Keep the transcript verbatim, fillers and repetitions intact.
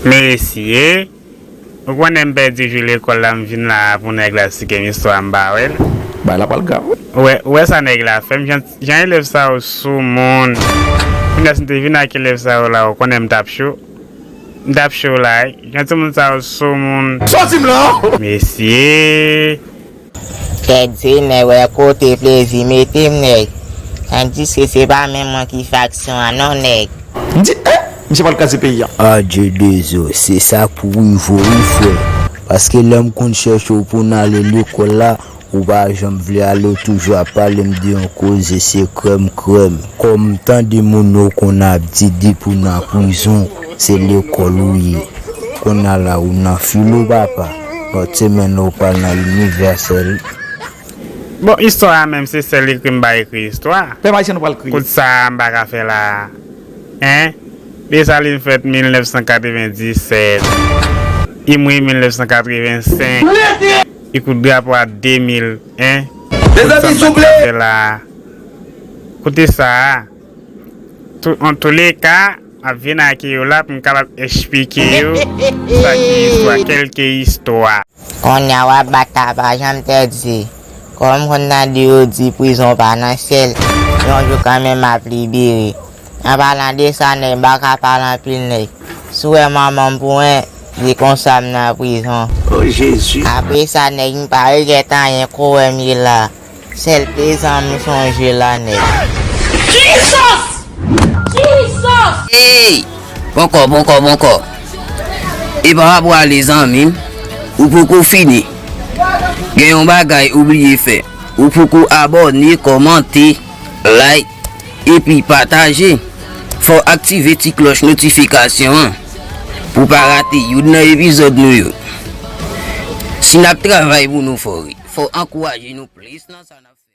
Mesye, ou konnen m pèdi jou lekòl la, m vin la pou nèg la esplike m istwa, m pa wè l. Bagay la pral grav, wi. Ou wè, ou wè sa nèg la fè m? Jan, jan elèv sa yo soumoun. Kounya si m te vin ak elèv sa yo la, ou konnen m t ap cho. M t ap cho la, wi. Jan timoun sa yo soumoun. Sòti m la! Mesye. Tèt ze nèg, wè kote plezi mete m, nèg. Tandiske se pa menm mwen ki fè aksyon an non, nèg. M di, eh, misye pral kraze peyi a. Adje Dezo, se sa k pou rive w wi frè. Paske lè m konn chèche w pou n ale lekòl la, ou pa janm vle ale, w toujou ap pale m de yon koze se krèm krèm. Kòm m tande moun yo konn ap di depi w nan prizon, se lekòl ou ye. Kounye a la ou nan filo papa. Lòt semèn la ou pral nan inivèsè. Bon, istwa a menm se sèl ekri m pa ekri istwa. Pèp ayisyen nou pral kriye. Kout sa a m pa ka fè la a. Hein? Desalin fèt mil nèf san katrevenndisèt. I mouri mil nèf san katrevensenk. I kout drapo a de mil, hein? Kout sa m pa ka fè la a. Koute sa a. Tou, antouleka, m ap vin ak yo la pou m kapab esplike yo sa ki istwa, kèlke istwa. Kounye a w ap bat taba, jan m te di. Kòm m konn tande yo di prizon pa nan syèl, yon jou kanmenm m ap libere. An palan de sa, nèg, m pa ka pale anpil, nèg. Si w wè manman m pou mwen, di konsa m nan prizon. Oh, Jezi. Apre sa, nèg, m pa regrèt anyen, ko wè m ye la. Sèl pezan m sonje la nèt. Jesus! Jesus! Ey! Pòkò, pòkò, pòkò. E pa w ap prale zanmi m. Ou poko fini. Gen yon bagay ou bliye fè. Ou poko abòne, kòmante, like, epi pataje. Fò w aktive ti klòch notifikasyon an pou w pa rate youn nan epizòd nou yo. Si n ap travay pou nou fò wi, fò w ankouraje nou plis nan sa n ap fè.